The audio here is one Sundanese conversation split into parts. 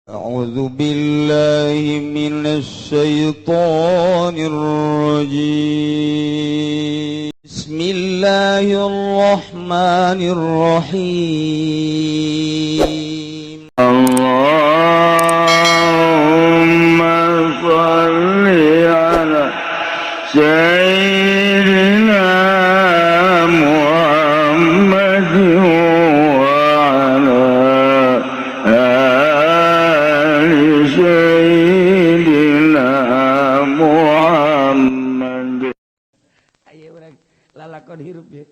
أعوذ بالله من الشيطان الرجيم. بسم الله الرحمن الرحيم. اللهم صل على سيدنا محمد وعلى آل سيدنا محمد. Ayo urang lalakon hirup ya.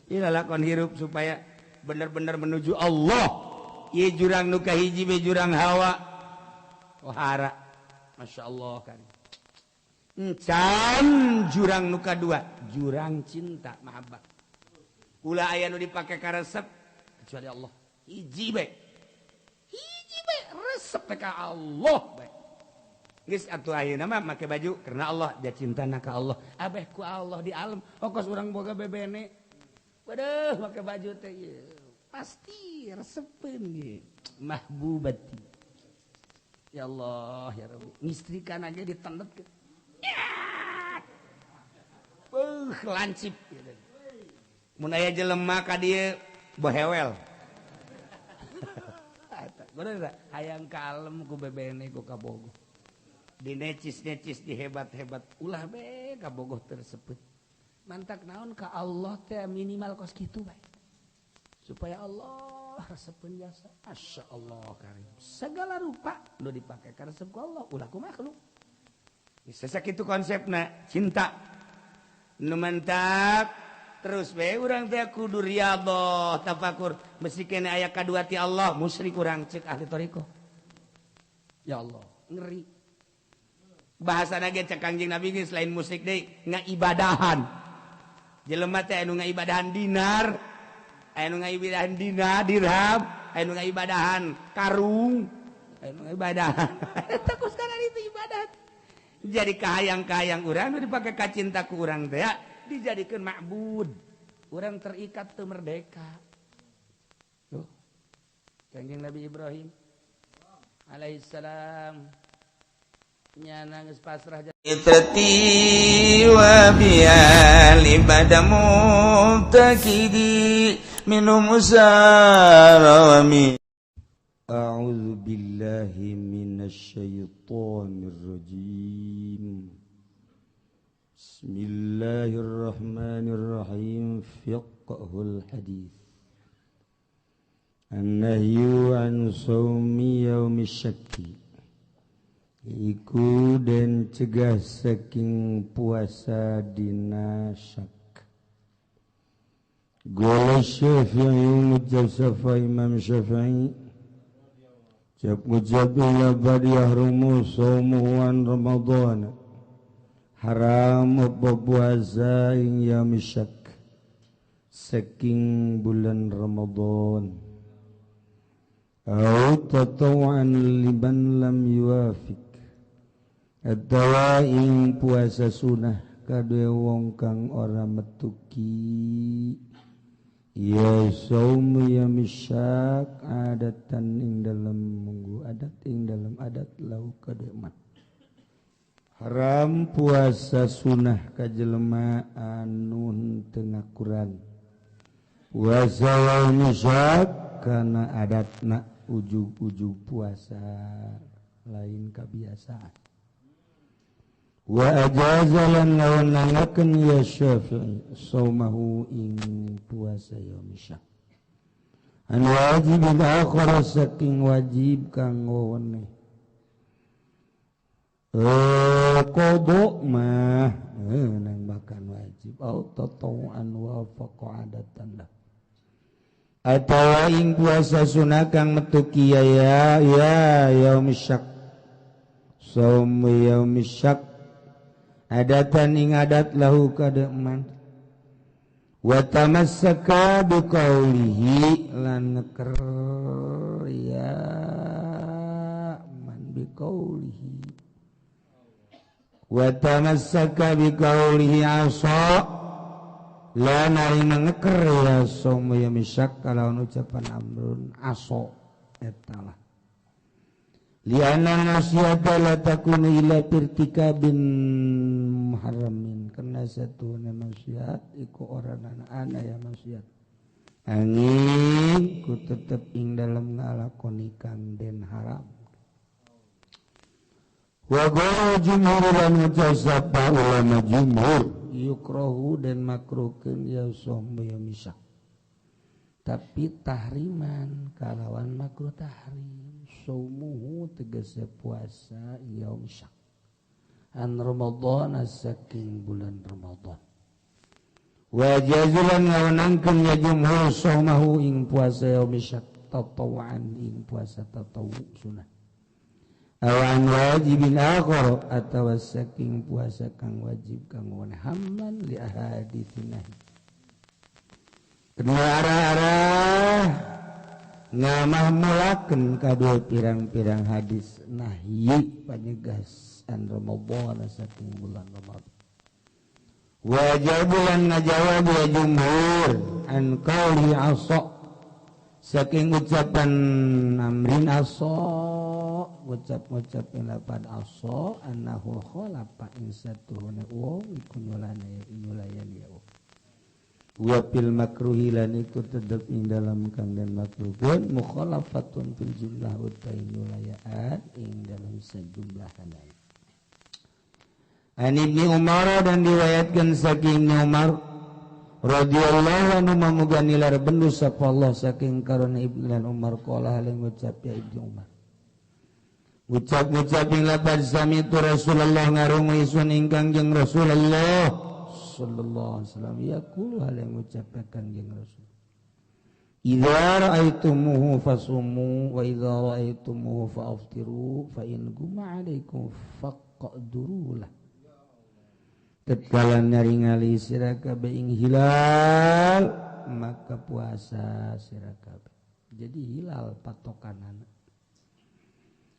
Ieu lalakon hirup supaya benar-benar menuju Allah. Ieu jurang nu kahiji be jurang hawa. Wahara. Masya Allah kan. Encan jurang nu kadua, jurang cinta mahabbah. Ulah aya nu dipake karesep kecuali Allah. Hiji be. Hiji be resep ka Allah be. Geus atuh ayeuna mah make baju karena Allah, dia cinta na ka Allah. Abeh ku Allah di alam, okos urang boga bebene. Waduh, make baju teh ieu. Pasti resepeun ge. Mahbubati. Ya Allah, ya Rabbi. Ngistrikan aja ditendet ke. Beuh, lancip gitu. Mun aya jelema ka dieu bohewel. Eta, bener teh? Hayang kalem ku bebene ku kabogoh. Dinecis-necis dihebat-hebat ulah be kabogoh tersebut. Mantak naon ka Allah teh minimal kos kitu bae. Supaya Allah resepeun jasa. Masya Allah karim. Segala rupa nu dipake ka resep ku Allah ulah ku makhluk. Bisa kitu konsepna cinta. Nu mantap terus be urang teh kudu riyadhah tafakur mesti kene aya kadua ti Allah musyrik urang cek ahli thariqah. Ya Allah, ngeri. Bahasana ge cek Kangjeng Nabi ge selain musyrik deui ngaibadahan. Jelema teh anu ngaibadahan dinar, aya nu ngaibadahan dinar, dirham, aya nu ngaibadahan karung, aya nu ngaibadahan. Eta kos kana itu ibadah. Jadi kahayang-kahayang urang nu dipake ka cinta ku urang teh ya, dijadikeun ma'bud. Urang terikat teu merdeka. Tuh. Kangjeng Nabi Ibrahim alaihissalam nyana geus pasrah. Itrati wa biali bada mubtakidi minum musarami. أعوذ بالله من الشيطان الرجيم. بسم الله الرحمن الرحيم. فقه الحديث. النهي عن صوم يوم الشك. Iku den cegah saking puasa dina syak. Qala Syafi'i, ngucap sapa Imam Syafi'i. Cep ngucap ila bad yahrumu saumuhu an Ramadan. Haram apa puasa ing yaumi syak saking bulan Ramadan. Au tatawuan liman lam yuwafiq. Atawa ing puasa sunah kadue wong kang ora metuki ya saum yaumi syak adatan ing dalem munggu adat ing dalem adat lau kadue mat. Haram puasa sunah ka jelema anu henteu ngakuran puasa yaumi syak kana adatna ujug-ujug puasa lain kabiasaan. Wa ajaza lan ngawenangakeun ya Syafi'i saumahu ing puasa yaumi syak an wajibin akhar saking wajib kang weweneh qada mah nang bahkan wajib au tatawuan wafaqa adatan lah atawa ing puasa sunah kang metuki ya ya yaumi syak saum yaumi syak adatan ing adat lahu kademan wa tamassaka biqaulihi lan ngeker ya man biqaulihi wa tamassaka biqaulihi asa lan ari ngeker ya saum yaumi syak kalawan ucapan amrun aso eta lah. Liana maksiat la takunu illa irtikabin muharramin karena satu maksiat iku ora ana ya maksiat angin ku tetep ing dalem ngalakoni kang den haram. Wa qala jumhur lan sapa ulama jumhur yukrohu dan makruhkeun ya shaum ya misah tapi tahriman kalawan makruh tahrim saumuhu tegese puasa yaum syak an Ramadan saking bulan Ramadan. Wa jazulan ngawenangkeun ya jumhur saumahu ing puasa yaum syak tatawuan ing puasa tatawu sunah awan wajibin akhar atawa saking puasa kang wajib kang hamlan li ahaditsin nahi. Kedua arah-arah ngamah mulakeun kadua pirang-pirang hadis nahyi panyegas an Ramadan saking bulan Ramadan. Wajabulan ngajawab ya jumhur an qauli asa saking ucapan amrin asa ucap-ucap ing lapan asa annahu khalafa ing satuhuna wong iku nyulayan ya wa fil makruhi lan iku tetep ing dalam kang den makruhun mukhalafatun fil jumlah utai nyulayaan ing dalam sejumlah halal. An Ibni Umar dan diriwayatkan saking Ibni Umar radhiyallahu anhu mamuga nilar bendu sapa Allah saking karona Ibnu lan Umar qala haling ngucap ya Ibnu Umar ucap-ucap ing lapan sami tu Rasulullah ngarungu isun ingkang jeung Rasulullah sallallahu alaihi wasallam yaqulu hal yang ngucapakan jeung Rasul idza ra'aitumuhu fasumu wa idza ra'aitumuhu fa'aftiru fa in guma 'alaikum faqduru lah. Tatkala ningali sira kabeh ing hilal maka puasa sira kabeh. Jadi hilal patokanana.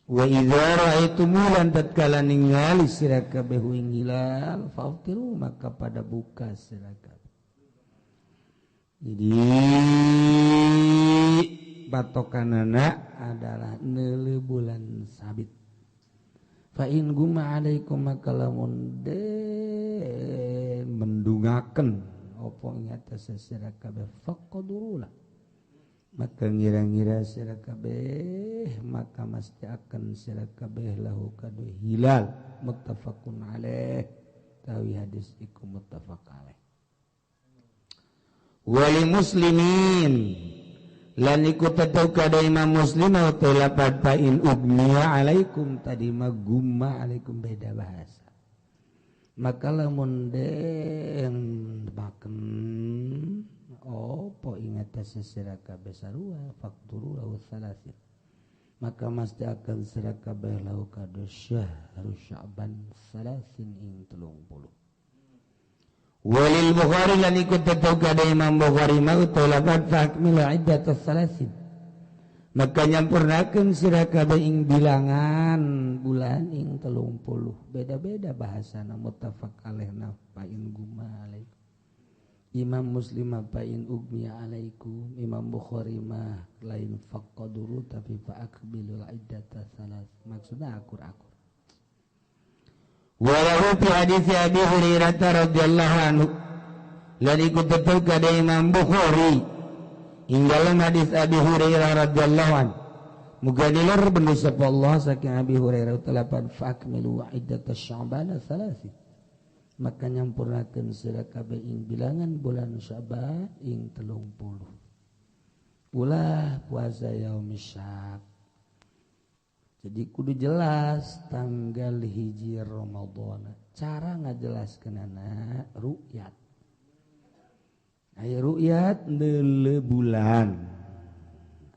Wa idza ra'aitumu lan tatkala ningali sira kabeh ing hilal fa'aftiru maka pada buka sira kabeh. Jadi patokanana adalah neuleuh bulan sabit. Fa in guma alaikum maka lamun den mendungaken apa ing atas sira kabeh faqadurula maka ngira-ngira sira kabeh maka mesti akan sira kabeh lahu kadu hilal muttafaqun alaih tawi hadis iku muttafaq alaih. Wali muslimin lan iku tetep kada Imam Muslim atau lapat fa in ugmiya alaikum tadi mah gumma alaikum beda bahasa maka lamun den baken opo ing atas sira kabeh sarua fakturu lahu salasin maka mesti akan sira kabeh lahu kadu syahru sya'ban salasin ing 30. Walil Bukhari lan ikut tetap kada Imam Bukhari mau talabat fakmil iddatus salasin maka nyampurnakeun sira kabeh ing bilangan bulan ing 30 beda-beda bahasana muttafaq alaihna fa in gumma alaikum Imam Muslim fa in ugmiya alaikum Imam Bukhari mah lain faqaduru tapi fa akbilul iddatus salas maksudna akur-akur. Walau fi hadis Abi Hurairah radhiyallahu anhu lan ikut tetep kada Imam Bukhari ing dalam hadis Abi Hurairah radhiyallahu anhu muga nilar bendu sapa Allah saking Abi Hurairah talapan fakmilu iddat Sya'ban salasi maka nyampurnakeun sira kabeh ing bilangan bulan Sya'ban ing 30 ulah puasa yaum syak. Jadi kudu jelas tanggal 1 Ramadan. Cara ngajelaskeunana ru'yat. Aya ru'yat neuleuh bulan.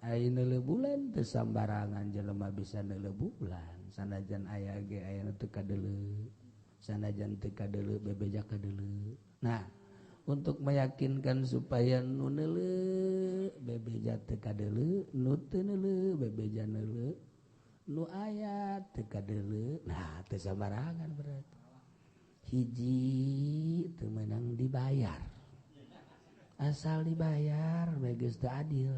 Aya neuleuh bulan teu sambarangan jelema bisa neuleuh bulan. Sanajan aya ge aya nu teu kadeuleu. Sanajan teu kadeuleu bebeja kadeuleu. Nah, untuk meyakinkan supaya nu neuleuh bebeja teu kadeuleu, nu teu neuleuh bebeja neuleuh. Nu ayat teu kadeuleu nah teu sambarangan berarti hiji teu meunang dibayar asal dibayar bae geus teu adil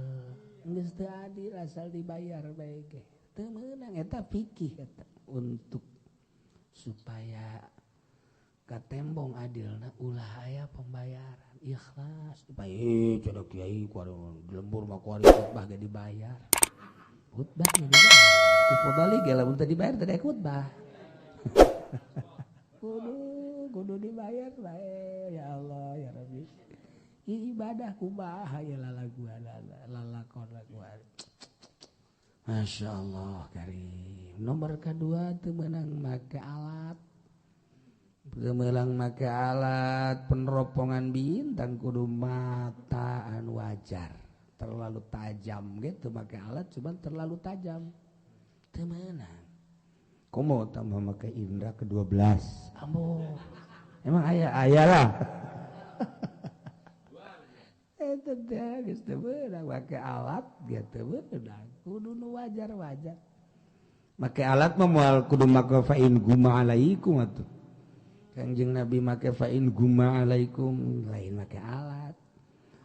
geus teu adil asal dibayar bae ge Teu meunang eta fikih eta untuk supaya katembong adilna ulah aya pembayaran ikhlas. Bae cenah kiai ku di lembur mah ku khutbah ge dibayar. Khutbah ge dibayar. Ifadali ge lamun teu dibayar teu khutbah. Kudu dibayar bae ya Allah ya Rabbi. Ibadah kumaha ya lalaguan lalakon laguan. Masya Allah karim. Nomor kedua teu meunang make alat. Teu meunang make alat peneropongan bintang kudu mata anu wajar. Terlalu tajam gitu make alat cuman terlalu tajam. Teu meunang. Komo tambah make indra ke-12. Ambo. Emang aya aya lah. Eta teh geus teu meunang make alat ge teu meunang. Kudu nu wajar-wajar. Make alat mah moal kudu make fa in guma alaikum atuh. Kangjeng Nabi make fa in guma alaikum lain make alat.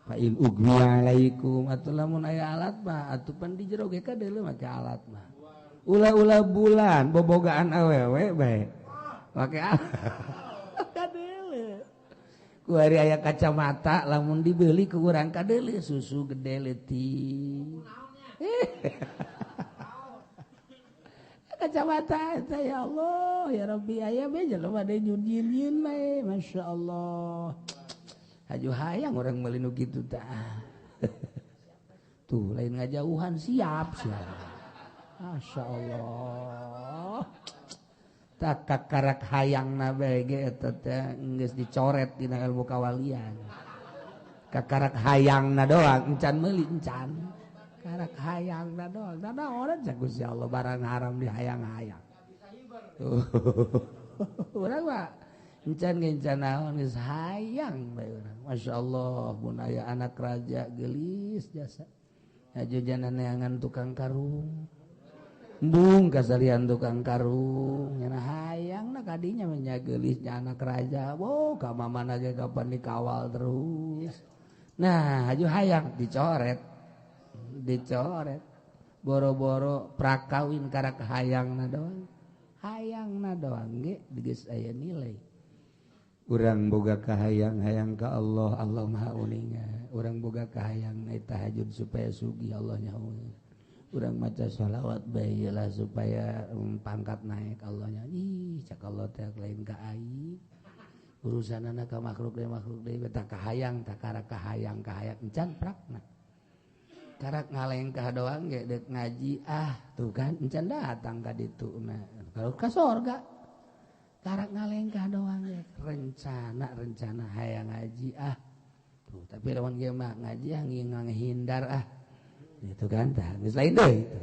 Fa in ugma alaikum atuh lamun aya alat mah atuh pan di jero ge kadeuleu make alat mah. Ulah-ulah bulan bobogaan awewe bae make alat. Kadeuleu. Ku ari aya kacamata lamun dibeli ku urang kadeuleu susu gede leutik. Kacamata eta ya Allah ya Rabbi aya bae jelema deui nyieun-nyieun bae masyaallah. Haju hayang urang meuli nu kitu tah. Tuh lain ngajauhan siap siap. Masya Allah. Tak kakarak hayangna bae ge eta teh geus dicoret dina ilmu kawalian. Kakarak hayangna doang encan meuli encan. Karak hayangna doang. Da naon cak Gusti Allah barang haram dihayang-hayang. Urang mah encan ge encan naon geus hayang bae urang. Masya Allah mun aya anak raja geulis jasa. Hajo jana neangan tukang karung. Embung kasalian tukang karung nyana hayang na kadinya menyagelisnya anak raja. Wow, ka mamana ge kapan dikawal terus. Nah, haju hayang dicoret. Dicoret. Boro-boro prakawin karak hayangna doang. Hayangna doang ge geus aya nilai. Urang boga kahayang hayang ka Allah, Allah Maha uninga. Urang boga kahayang tahajud supaya sugih Allah nya uninga. Urang maca sholawat bae lah supaya pangkat naik Allahnya. Ih, cak Allah teh lain ka aing. Urusanana ka makhluk deui tah kahayang, tah karak kahayang, kahayang encan prakna. Karak ngalengkah doang ge deuk ngaji ah, tuh kan encan datang ka ditu na. Kalau ka sorga. Karak ngalengkah doang ge rencana-rencana hayang ngaji ah. Tuh, tapi lamun ge mah ngaji ah ngahindar ah. Itu kan tah geus lain deui itu.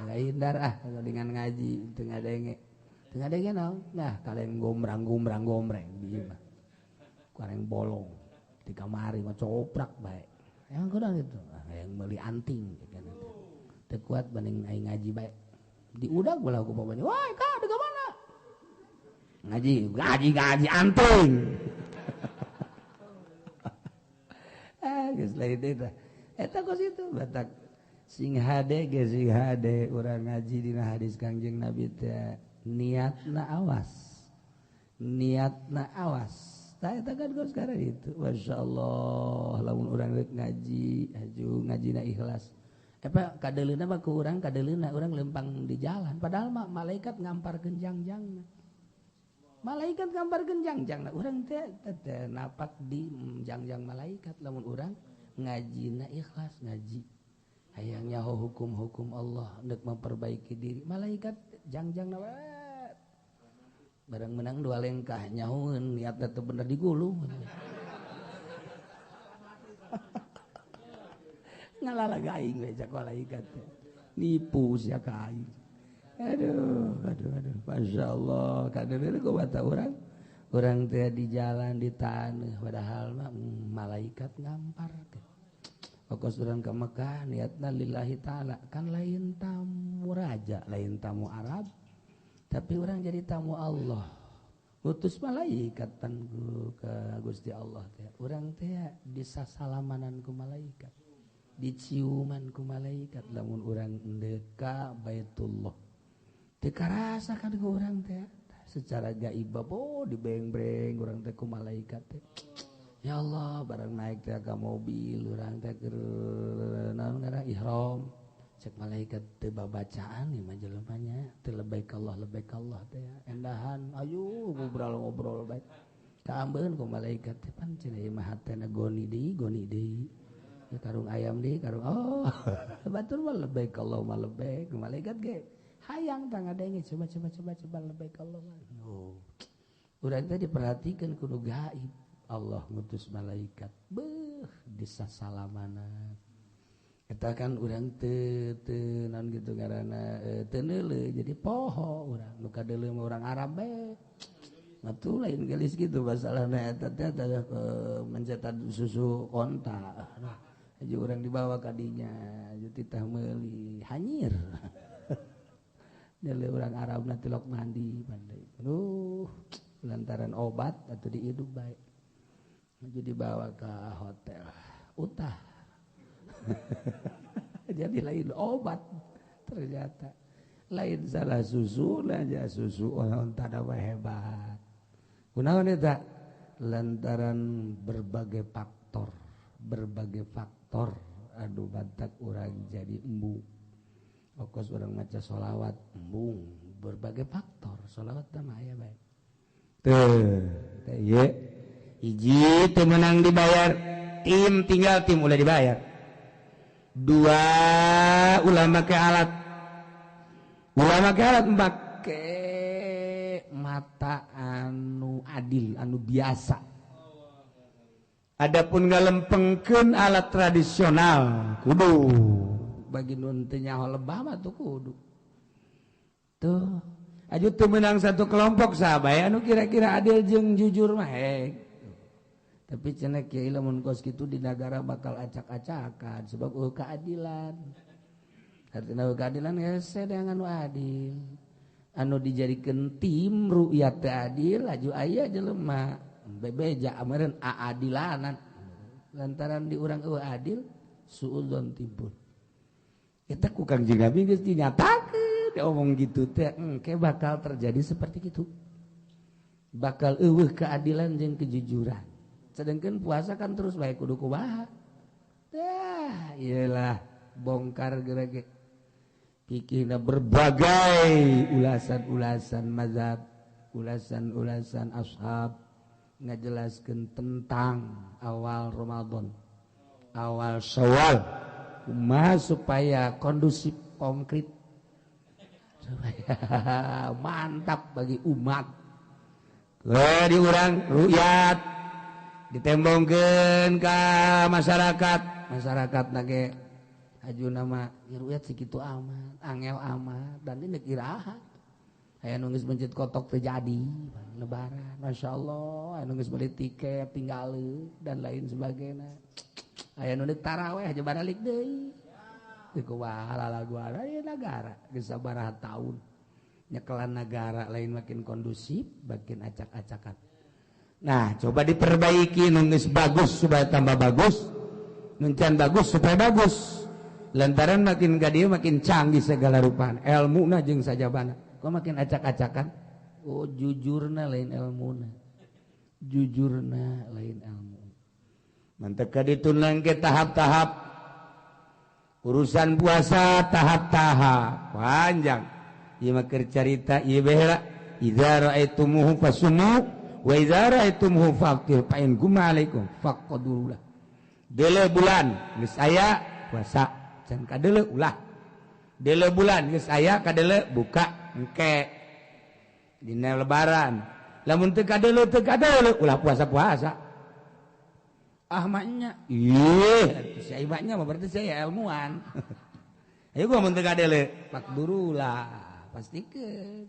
Ngahindar ah kalau dengan ngaji teu ngadenge. Teu ngadenge naon? Nah, kaleng gombrang-gombrang-gombreng di imah. Kaleng bolong di kamari mah coprak bae. Yang kurang itu, yang meuli anting kan itu. Teu kuat banding aing ngaji bae. Diudag bola ku bapaknya. Woi, ka di mana? Ngaji, ngaji, ngaji anting. Ah, geus lain deui tah. Eta kos itu batak sing hade ge sing hade urang ngaji dina hadis Kangjeng Nabi teh niatna awas. Niatna awas. Tah eta kan kos sekarang itu. Masyaallah lamun urang rek ngaji, haju ngajina ikhlas. Apa kadeuleuna mah ku urang kadeuleuna urang lempang di jalan padahal mah malaikat ngamparkeun jangjangna. Malaikat ngamparkeun jangjangna urang teh teh napak di jangjang malaikat lamun urang ngajina ikhlas ngaji. Hayang nyaho hukum-hukum Allah untuk memperbaiki diri. Malaikat jangjang na barang menang dua lengkah nyahoeun niatna teu bener digulung. Ngalalaga aing we cak malaikat teh. Nipu sia ka aing. Aduh, aduh, aduh. Masyaallah, kadeuleu ku bata urang. Urang teh di jalan di taneuh padahal mah malaikat ngamparkeun. Pokos urang ke Mekah niatna lillahi ta'ala kan lain tamu raja, lain tamu Arab, tapi orang jadi tamu Allah. Utus malaikat pan ke Gusti Allah teh. Urang teh disasalamanan ku malaikat. Diciuman ku malaikat lamun urang endek ka Baitullah. Teu karasa kan ku urang teh secara gaib bo dibeng-breng urang teh ku malaikat teh. Ya Allah, barang naik teh ka mobil urang teh keur naon ngaran ihram. Cek malaikat teu babacaan ieu mah jelemanya, teu labbaik Allah teh. Endahan ayo ngobrol-ngobrol bae. Kaambeun ku malaikat teh pan cenah ieu mah hatena goni deui, goni deui. Ya karung ayam deui, karung oh. Batur mah labbaik Allahumma labbaik, malaikat ge hayang tah ngadenge coba coba coba coba labbaik Allahumma. Oh. Urang teh diperhatikeun kudu gaib. Allah ngutus malaikat. Beuh, disasalamana. Eta kan urang teu teu naon kitu ngaranna teu neuleuh jadi poho urang. Nu kadeuleuh mah urang Arab bae. Matu lain gelis gitu masalahna eta teh mencetak susu konta. Haji urang dibawa ka dinya, haji titah meuli hanyir. Deuleuh urang Arabna tilok mandi pandai. Aduh, lantaran obat atau dihidup bae. Haji dibawa ke hotel. Utah. Jadi lain obat ternyata. Lain salah susu, aja susu orang tada hebat. Kunaon eta? Lantaran berbagai faktor aduh bantak urang jadi embung. Okos urang maca sholawat embung, berbagai faktor sholawat teh mah aya bae. Teu, teh ieu hiji teu meunang dibayar, tim tinggal tim ulah dibayar. Dua ulah make alat. Ulah make alat make mata anu adil, anu biasa. Adapun ngalempengkeun alat tradisional kudu bagi nu teu nyaho lebah mah tuh kudu. Tuh, aju teu meunang satu kelompok saha anu kira-kira adil jeung jujur mah hek. Tapi cenah kiai lamun kos kitu di nagara bakal acak-acakan sebab eueuh keadilan. Artina keadilan hese dengan anu adil. Anu dijadikeun tim ru'yat teh adil laju aya jelema bebeja ameureun aadilanan. Lantaran di urang eueuh adil suudzon timbul. Eta ku Kangjeng Nabi geus dinyatakeun diomong gitu teh engke bakal terjadi seperti itu. Bakal eueuh keadilan jeung kejujuran. Sedangkan puasa kan terus baik kudu kumaha. Dah, iyalah bongkar gerege. Pikirna berbagai ulasan-ulasan mazhab, ulasan-ulasan ashab ngajelaskeun tentang awal Ramadan, awal Syawal, kumaha supaya kondusif konkret, supaya mantap bagi umat. Di urang ru'yat ditembongkeun ka masyarakat, masyarakat nage aju nama ru'yat segitu amat, angel amat, dan ini iraha. Aya nu geus mencit kotok teu jadi lebaran, masyaallah, aya nu geus meuli tiket tinggal dan lain sebagainya. Aya nu deuk taraweh aja baralik deui. Teu kumaha lalaguan aya nagara geus sabaraha taun. Nyekelan nagara lain makin kondusif, makin acak-acakan. Nah, coba diperbaiki nu geus bagus supaya tambah bagus, nu can bagus supaya bagus. Lantaran makin ka dieu makin canggih segala rupana, elmuna jeung sajabana. Kok makin acak-acakan? Oh, jujurna lain elmuna. Jujurna lain ilmu. Mantep ka ditunang ke tahap-tahap. Urusan puasa tahap-tahap panjang. Ieu mah keur carita ieu bae. Idza ra'aitumuhu fasumu wa idza ra'aitumuhu faqtir fa in gumma alaikum faqadullah. Deuleu bulan geus aya puasa, can kadeuleu ulah. Deuleu bulan geus aya kadeuleu buka engke. Dina lebaran. Lamun teu kadeuleu ulah puasa-puasa. Ah maknya, ih, si maknya mah berarti saya ilmuwan. Ayo gua mun teu kadeuleu, pak durulah. Pastikeun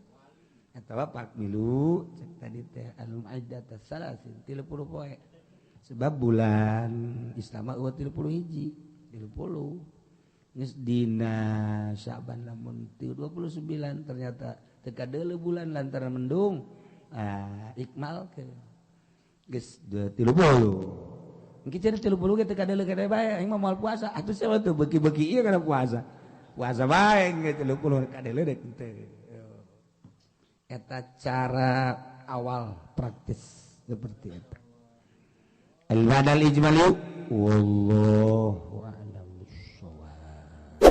atawa pak milu cek tadi teh alum iddat salasin 30 poe sebab bulan Islam mah 31 30 geus dina Syaban lamun 29 ternyata teu kadeuleu bulan lantaran mendung ah ikmalkeun geus 30 Engke cenah 30 ge teu kadeuleu kade bae aing mah moal puasa. Atuh sia teu beuki-beuki ieu kana puasa. Puasa bae engke 30 kadeuleu deuk teu. Eta cara awal praktis seperti itu. Al-badal ijmali wallahu a'lam bissawab.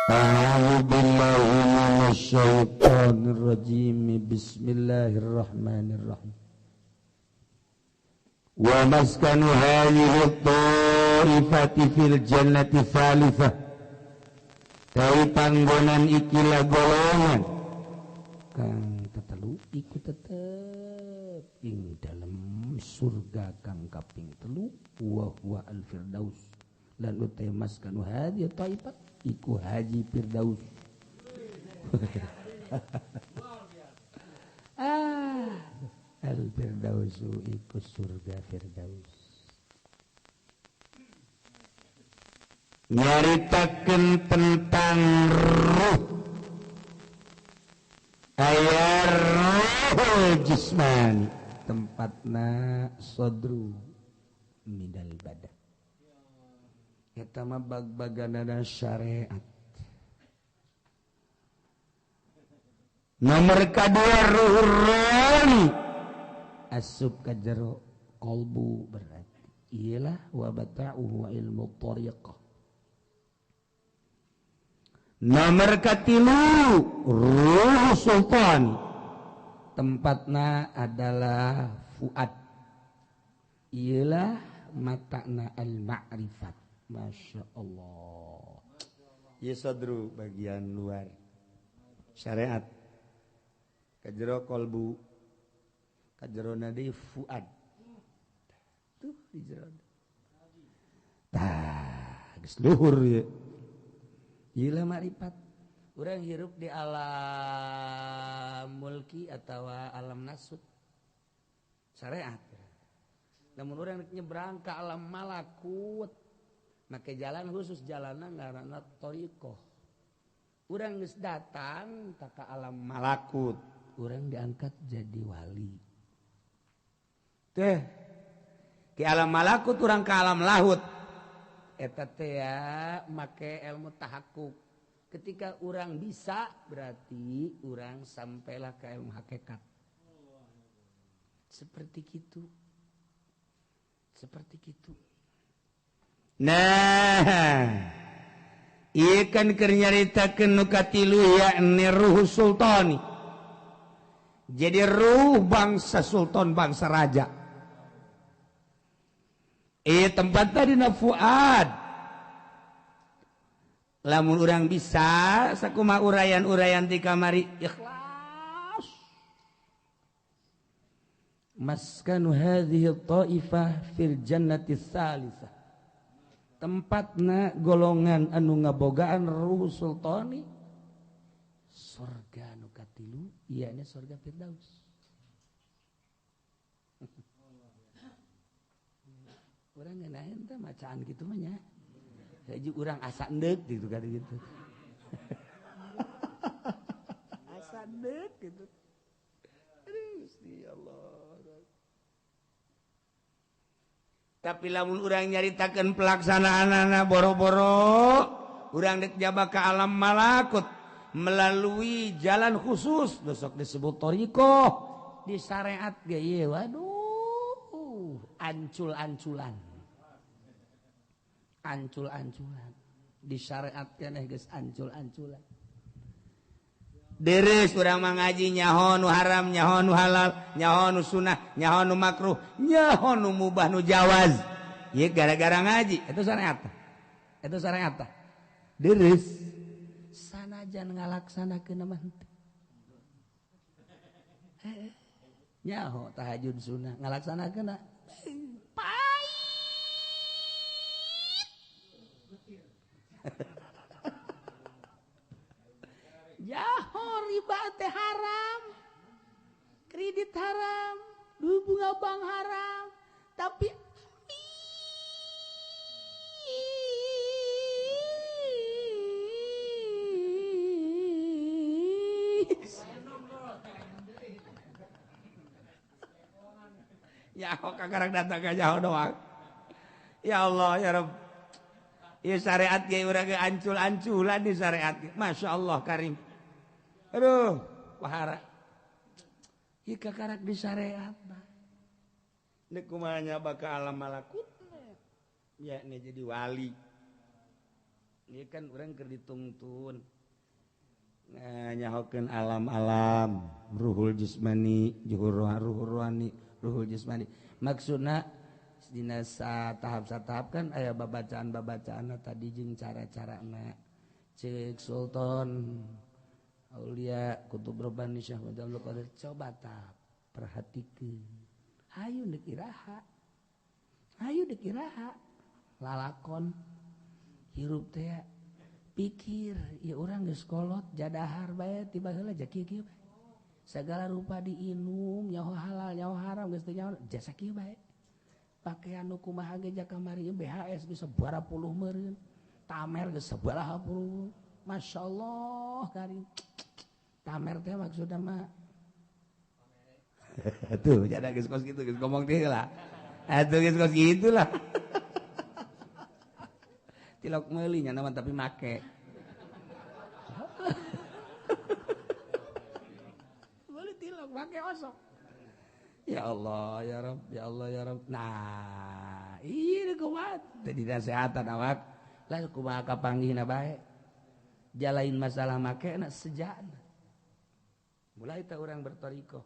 A'udzu billahi minasyaitonir rajim. Bismillahirrahmanirrahim. Wa maskanu hadhihi at-ta'ifati fil jannati tsalitsah. Tapi panggonan ikilah golongan kang tetelu iku tetep ing dalem surga kang kaping telu wa huwa al firdaus lan utai maskanu hadhihi taifah iku haji firdaus. Ah, al firdausu iku surga firdaus. Nyaritakeun tentang ruh aya ruh jismani tempatna sodru minal badan eta mah bag-baganana syariat. Nomor kadua ruh rohani asup ka jero qalbu berarti ialah wa bata'uhu wa ilmu tariqah. Nomor katilu ruh sultan tempatna adalah fuad ialah matana al-ma'rifat. Masya Allah. Ieu sadru bagian luar syariat kajero kolbu kajerona deui fuad tuh di jero tah geus luhur ieu. Gila makrifat. Urang hirup di alam mulki atau alam nasut syariat. Namun urang nyebrang ke alam malakut make jalan khusus jalanna ngaranna thariqah. Urang geus datang ka alam malakut, urang diangkat jadi wali. Teh ke alam malakut urang ke alam lahut. Eta teh ya make ilmu tahakkuk. Ketika orang bisa berarti orang sampailah ke ilmu hakikat. Seperti gitu. Seperti gitu. Nah, ieu kan keur nyaritakeun nu katilu yakni ruh sultani. Jadi ruh bangsa sultan, bangsa raja. Tempat tadi na fuad. Lamun urang bisa sakuma uraian-uraian di kamari ikhlas. Maskanu hadhihi ta'ifah fil jannati tsalisah. Tempatna golongan anu ngabogaan ruh sultani surga nu katilu ieu nya surga firdaus. Urang ngeunaheun teh macaan kitu mah nya. Hiji urang asa endeuk gitu kan gitu. Asa endeuk gitu. Aduh, Gusti Allah. Tapi lamun urang nyaritakeun pelaksanaanana boro-boro, urang deuk jaba ka alam malakut melalui jalan khusus, besok disebut thariqah, di syariat ge ieu waduh. Ancul-anculan. Ancul-anculan. Di syariat keneh geus ancul-anculan. Deres urang mah ngaji nyaho nu haram, nyaho nu halal, nyaho nu sunah, nyaho nu makruh, nyaho nu mubah nu jawaz. Ieu gara-gara ngaji, itu syariat. Itu syariat. Deres sanajan ngalaksanakeun mah henteu. Nyaho tahajud sunah ngalaksanakeun pahit. Jaho riba teh haram, kredit haram, duit bunga bank haram, tapi Nyaho kakarang datang ka nyaho doang. Ya Allah ya Rabb. Ieu syariat ge urang ge ancul-anculan di syariat. Masya Allah karim. Aduh, wahara. Ieu kakarak di syariat mah. Nek kumaha nya bakal alam malakut. Ya ini jadi wali. Ini kan orang keur ditungtun. Nah, nyahokeun alam-alam, ruhul jismani, juhur ruhul ruhani, ruhul jismani. Maksudna dina tahap-tahap kan aya babacaan-babacaanna tadi jeung cara-carana. Ceuk Sultan Aulia Kutub Rabbani Syekh Abdul Qadir coba tah perhatikeun. Hayu deuk iraha. Hayu deuk iraha. Lalakon hirup teh pikir ya urang geus kolot jadahar bae tiba heula ja kieu-kieu bae. Segala rupa diinum nyaho halal nyaho haram geus teu nyaho jasa kieu bae. Pakaian nu kumaha ge ja kamari BHS geus sabaraha puluh meureun. Tamer geus sabaraha puluh. Masyaallah karim. Tamer teh maksudna mah tuh jada geus kos kitu geus ngomong teh heula. Atuh geus kos kitu lah. Tilok meuli nya nama tapi make. Meuli tilok make osok. Ya Allah ya Rabb, ya Allah ya Rabb. Nah, ieu kumaha teh dinasehatan awak. Lah kumaha kapanggihna bae. Jalain masalah make na sejana. Mulai teh urang bertorikoh.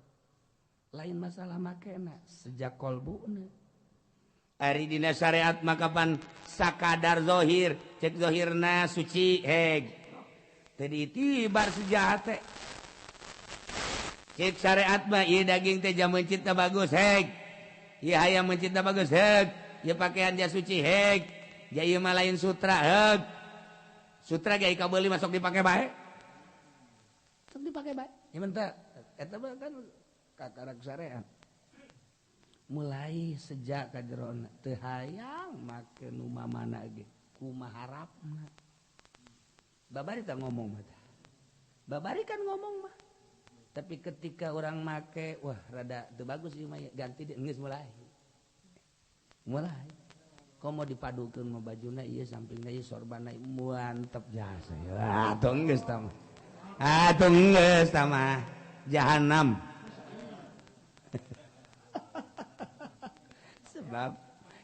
Lain masalah make na sejak kolbuna. Ari dina syariat maka pan sakadar zohir, cek zohirna suci heg. Teu diitibar sejahat teh. Cek syariat mah ieu daging teh jam meuncitna bagus heg. Ieu hayam meuncitna bagus heg. Ieu pakaian dia suci heg. Ja ieu mah lain sutra heg. Sutra ge kabeuli masuk dipake bae. Sok dipake bae. Ya mentah eta mah kan kakarak syariat. Mulai sejak kajerona teu hayang make nu mamana ge kumaha harapna. Babari tah ngomong mah tah. Babari kan ngomong mah. Tapi ketika orang make wah rada teu bagus ieu mah ganti deui geus mulai. Mulai. Komo dipadukeun mah bajuna ieu sampingna ieu sorbanna mantep jasa. Atuh geus tah mah. Atuh geus tah mah. Jahanam. Sebab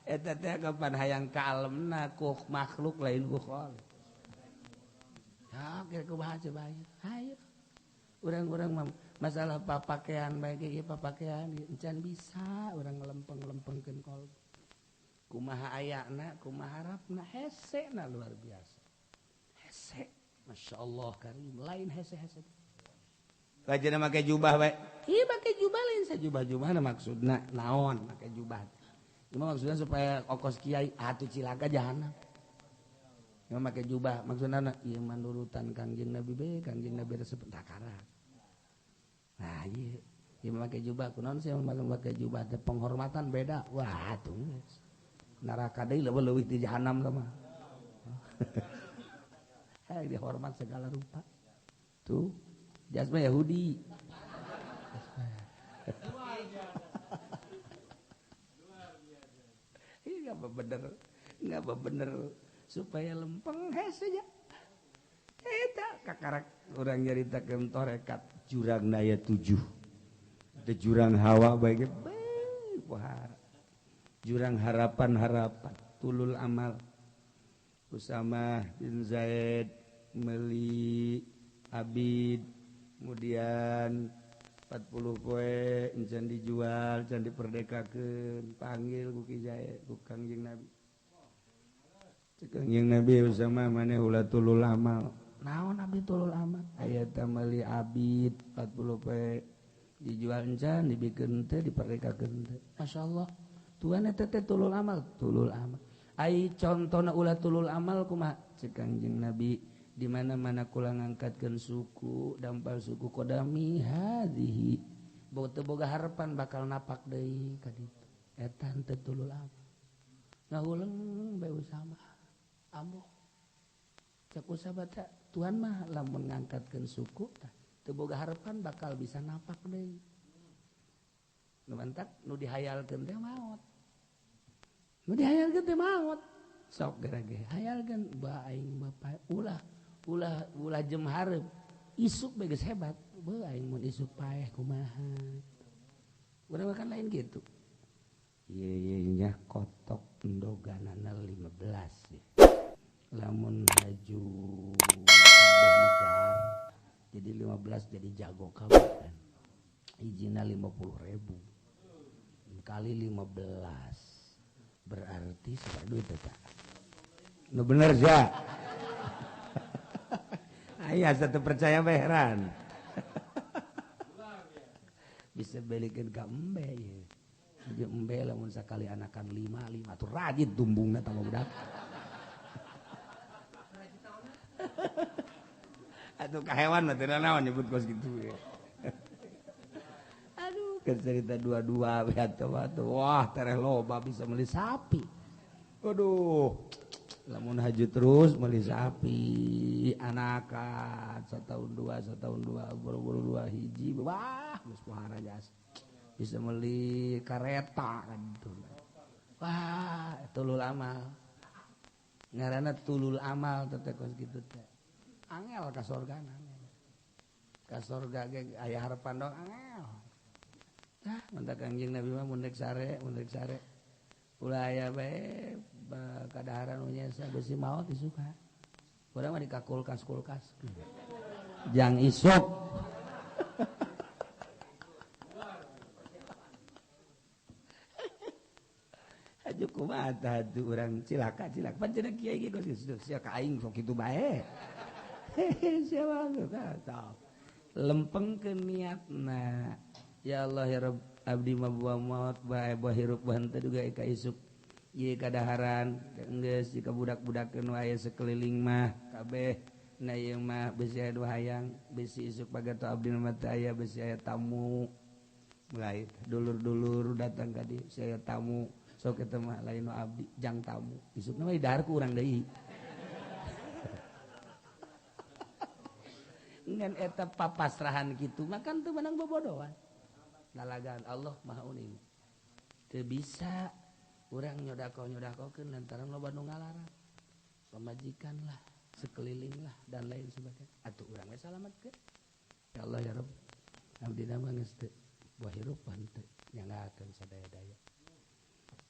eta teh kapan hayang kaalemna ku makhluk lain ku khalik. Ya kira kumaha coba hayu. Urang-urang mah masalah papakaian bae ge ieu papakaian encan bisa urang lempeng-lempengkeun kolbu. Kumaha ayana, kumaha harapna hesena luar biasa. Hese, masyaallah karim, lain hese-hese. Lajena make jubah bae. Ieu make jubah lain sajubah-jubahna maksudna naon make jubah. Cuma maksudnya supaya okos kiai atuh cilaka jahanam. Cuma make jubah maksudna ieu manurutan Kangjeng Nabi be, Kangjeng Nabi resep takara. Nah, ieu ieu make jubah kunaon sih make jubah teh penghormatan beda. Wah, atuh geus. Neraka deui leuwih ti jahanam mah. Hayang dihormat segala rupa. Tuh, jasma Yahudi. Nggak bener supaya lempeng hese aja. Eta kakarak urang nyaritakeun torekat jurang naya 7. Teu jurang hawa bae ge pohara. Jurang harapan-harapan tulul amal. Usamah bin Zaid meuli Abid kemudian 40 poe encan dijual, encan diperdekakeun, panggil ku Ki Zaid, ku Kangjeng Nabi. Cek Kangjeng Nabi Usamah maneh ulah tulul amal. Naon abdi tulul amal? Aya teh meuli abid 40 poe dijual encan, dibikeun teh, diperdekakeun teh. Masyaallah. Tuan eta teh tulul amal, tulul amal. Ai contona ulah tulul amal kumaha? Cek Kangjeng Nabi di mana-mana kula ngangkatkeun suku dampal suku kodami hadhihi teu boga harapan bakal napak deui ka ditu eta teu tulul amal ngahuleng bae Usama ambo cek Usama teh Tuhan mah lamun ngangkatkeun suku tah teu boga harapan bakal bisa napak deui. Nu mantak nu dihayalkeun teh maot. Nu dihayalkeun teh maot. Sok gerage hayalkeun ba aing bapak ulah ulah ulah jem hareup. Isuk bae geus hebat. Beuh aing mun isuk paeh kumaha. Urang kan lain gitu. Ieu ieu nya kotok endoganana 15 ya. Lamun haju kabeh megar jadi 15 jadi jago kabeh kan. Ijina 50.000 kali 15 berarti seberapa duit eta? Nu bener sia. Aya satu percaya bae heran. Bisa belikeun ka embe ye. Jeung embe lamun sakali anakan 5 5 atuh rajin tumbungna tambah budak. Atuh ka hewan mah teu naon nyebut kos kitu ya. Aduh, keur cerita dua-dua we atuh wah tereh loba bisa meuli sapi. Aduh, lamun haju terus meuli sapi, anakan setahun dua, buru-buru dua hiji, wah geus pohara jas. Bisa meuli kareta kan itu. Wah, tulul amal. Ngaranna tulul amal teh kos kitu teh. Angel ka sorgana. Ka sorga ge aya harapan dong angel. Tah, mentak Kangjeng Nabi mah mun rek sare, mun rek sare. Ulah aya bae kadaharan nu nyesa besi maot disuka. Urang mah dikakulkas-kulkas. Jang isuk. Aju kumaha tah atuh urang cilaka cilaka. Pan cenah kiai ge geus sia ka aing sok kitu bae. Siapa tah. Lempengkeun niatna. Ya Allah ya Rabb abdi mah buah maot bae buah hirup buah henteu duga ka isuk. Ieu kadaharan geus ka budak-budakeun wae sekeliling mah kabeh. Na ieu mah besi aya dua hayang, besi isuk pagato abdi mah teu aya besi aya tamu. Mulai dulur-dulur datang ka dieu, besi aya tamu. Sok eta mah lain nu abdi jang tamu. Isukna mah didahar ku urang deui. Ngan eta papasrahan kitu mah kan teu meunang bobodohan. Lalagan Allah Maha Uning. Teu bisa urang nyodako-nyodakokeun lantaran loba nu ngalarang. Pamajikan lah, sekeliling lah dan lain sebagainya. Atuh urang we salametkeun. Ya Allah ya Rabb, abdi mah geus teu buah hirup henteu nyanggakeun sadaya-daya.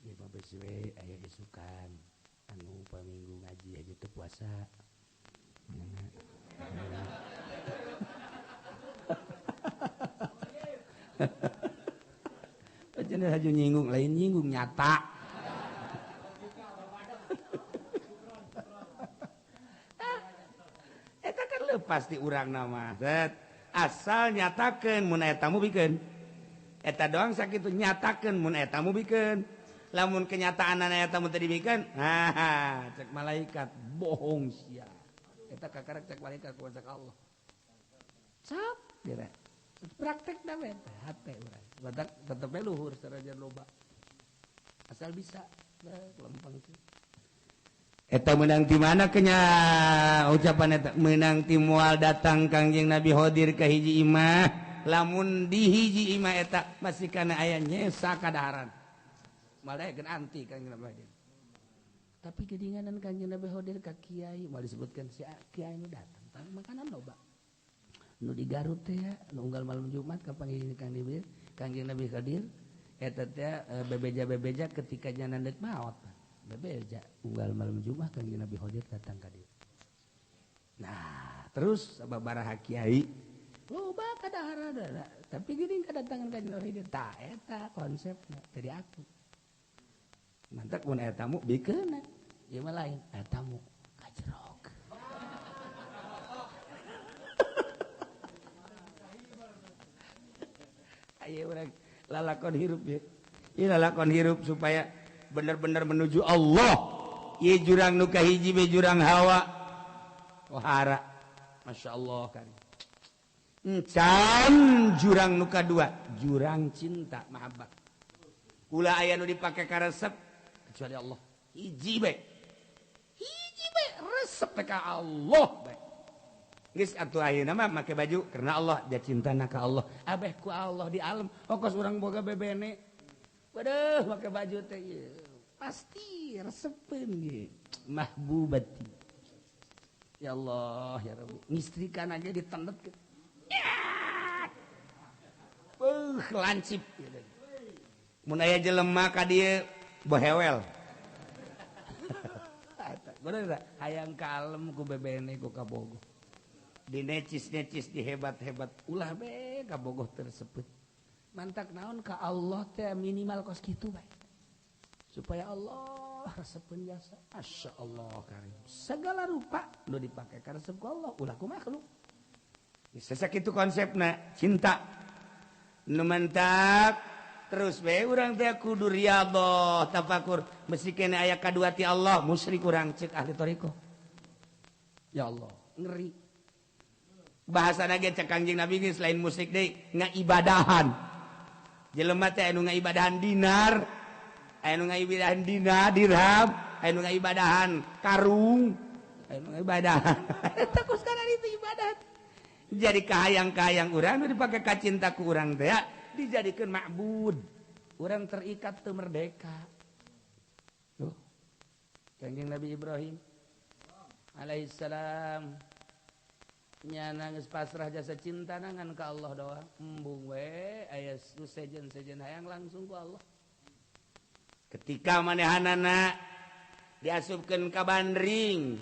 Ieu mah besi we aya isukan anu paminggu ngaji aja teu puasa. Cenah haju nyinggung lain nyinggung nyata. Eta kan lepas di urang nama. Set asal nyatakeun mun aya tamu bikeun. Eta doang sakitu nyatakeun mun aya tamu bikeun. Lamun kenyataan aya tamu teu dibikeun, ha cek malaikat bohong sia. Eta kakarek cek malaikat ku cek Allah. Cap dira. Praktek dah we hate urang. Badak tetep we luhur sarajan loba. Asal bisa lempeng teh. Eta meunang ti mana kenya ucapan eta meunang ti moal datang Kangjeng Nabi Khodir ka hiji imah. Lamun di hiji imah eta masih kana aya nyesa kadaharan. Malaikeun anti Kangjeng Nabi Khodir. Tapi kedinganan Kangjeng Nabi Khodir ka kiai moal disebutkan si kiai nu datang makanan loba. Nu di Garut teh nu unggal malam Jumat kapanggih Kangjeng Nabi Khidir eta teh bebeja-bebeja ketika nya deuk maot bebeja unggal malam Jumat Kangjeng Nabi Khidir datang ka dieu. Nah, terus sababaraha kiai loba kadaharan tapi geuning kadatangan Kangjeng Nabi Khidir tah eta konsepna teu diaku. Mantak mun aya tamu bikeun ieu mah lain aya tamu kajerok. Ayo urang lalakon hirup ya. Ieu lalakon hirup supaya bener-bener menuju Allah. Ieu jurang nu kahiji be jurang hawa. Ohara. Masya Allah kan. Encan jurang nu kadua, jurang cinta mahabbah. Ulah aya nu dipake karesep kecuali Allah. Hiji be. Hiji be resep ka Allah be. Geus atuh ayeuna mah make baju karena Allah, dia cintana ka Allah. Abeh ku Allah di alam, okos urang boga bebene. Waduh, make baju teh ieu. Pasti resepeun ge. Mahbubati. Ya Allah, ya Rabbi. Ngistrikan aja ditendet ke. Lancip gitu. Mun aya jelema ka dieu bohewel. Bener tak? Hayang kalem ku bebene ku kabogoh. Dinecis-necis dihebat-hebat ulah be kabogoh tersebut. Mantak naon ka Allah teh minimal kos kitu bae. Supaya Allah resepeun jasa. Masya Allah karim. Segala rupa nu dipake ka resep ku Allah ulah ku makhluk. Bisa sakitu konsepna cinta. Nu mantak terus be urang teh kudu riyadhah tafakur mesti kene aya kadua ti Allah musyrik urang cek ahli thariqah. Ya Allah, ngeri. Bahasana ge cek Kangjeng Nabi geus lain musyrik deui, ngaibadahan. Jelema teh anu ngaibadahan dinar, anu ngaibadahan dinar, dirham, anu ngaibadahan karung, anu ngaibadahan. Eta kos kana itu ibadah. Jadi kahayang-kahayang urang nu dipake ka cinta ku urang teh dijadikan ma'bud. Orang terikat teu merdeka. Tuh. Kanjeng Nabi Ibrahim alaihissalam nyana geus pasrah jasa cinta nangan ka Allah doang. Embung we aya nu sejen-sejen hayang langsung ku Allah. Ketika manehanana diasupkeun ka bandring,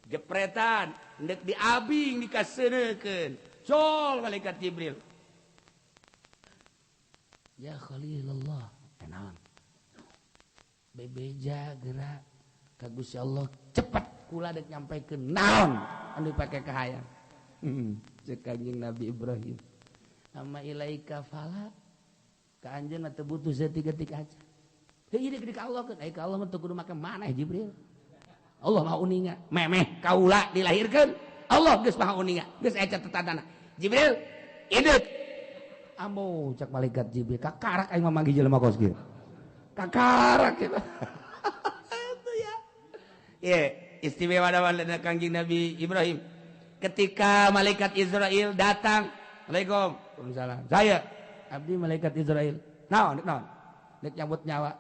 jepretan, endek diabing dikaseunekeun. Col malaikat Jibril. Ya Khalilullah, tenang. Bebeja gerak ka Gusti Allah cepat kula dek nyampaikeun naon anu dipake kahayang. Cek Kanjeng Nabi Ibrahim. Amma ilaika fala ka anjeun mah teu butuh saeutik-eutik aja. Heuh ieu deuk ka Allah keun, ai ka Allah mah teu kudu make maneh Jibril. Allah Maha uninga, memeh kaula dilahirkeun, Allah geus Maha uninga, geus aya catetanana. Jibril, induk. Ambo cak malaikat Jibril kakarak aing mah manggih jelema kos kieu. Kakarak kieu. Itu ya. Ye, istimewa da Kangjeng Nabi Ibrahim. Ketika malaikat Israel datang, Assalamualaikum. Waalaikumsalam. Saya abdi malaikat Israel. Naon, naon? Dek nyabut nyawa.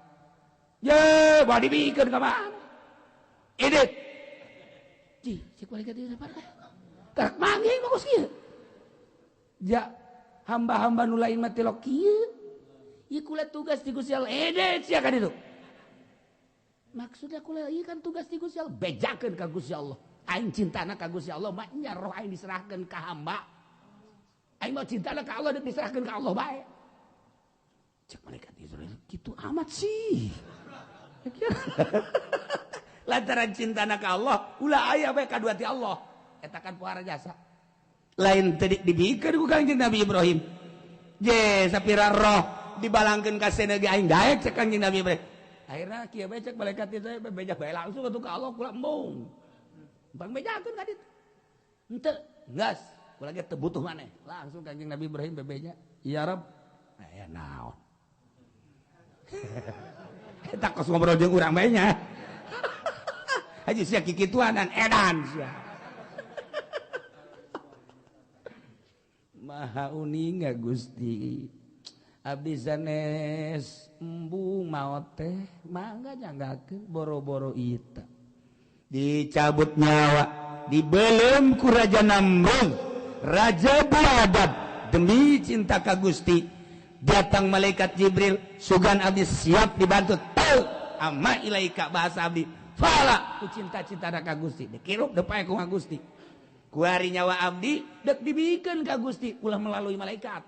Ye, bade dibikeun ka mana? Edit. Cih, cek malaikat Israel karak manggih mah kos kieu. Ja hamba-hamba nu lain mah tilok kieu. Ieu kula tugas di Gusti Allah. Edet sia ka ditu. Maksudna kula ieu kan tugas di Gusti Allah, bejakeun ka Gusti Allah. Aing cintana ka Gusti Allah, mah nya roh aing diserahkeun ka hamba. Aing mah cintana ka Allah diserahkeun ka Allah bae. Cek malaikat Israel kitu amat sih. Lantaran cintana ka Allah, ulah aya bae kadua ti Allah. Eta kan puara jasa. Lain tadi dibikeun ku Kangjeng Nabi Ibrahim. Je sapira roh dibalangkeun ka seuneu ge aing daek cek Kangjeng Nabi Ibrahim. Akhirna kieu bae cek malaikat itu beja bae langsung atuh ka Allah kula embung. Bang bejakeun ka ditu. Henteu, geus, kula ge teu butuh maneh. Langsung Kangjeng Nabi Ibrahim bebeja, "Ya Rabb, aya naon?" Eta kos ngobrol jeung urang bae nya. Haji sia kikituanan edan sia. Maha uninga Gusti. Abdi sanes embung maot teh mangga nyanggakeun boro-boro ita. Dicabut nyawa, dibelem ku Raja Namrud, raja biadab demi cinta ka Gusti. Datang malaikat Jibril, sugan abdi siap dibantu. Teu amma ilaika bahasa abdi. Fala ku cinta-cinta ka Gusti. Dikirup depae ku Gusti. Kuari nyawa abdi dek dibikeun ka Gusti ulah melalui malaikat.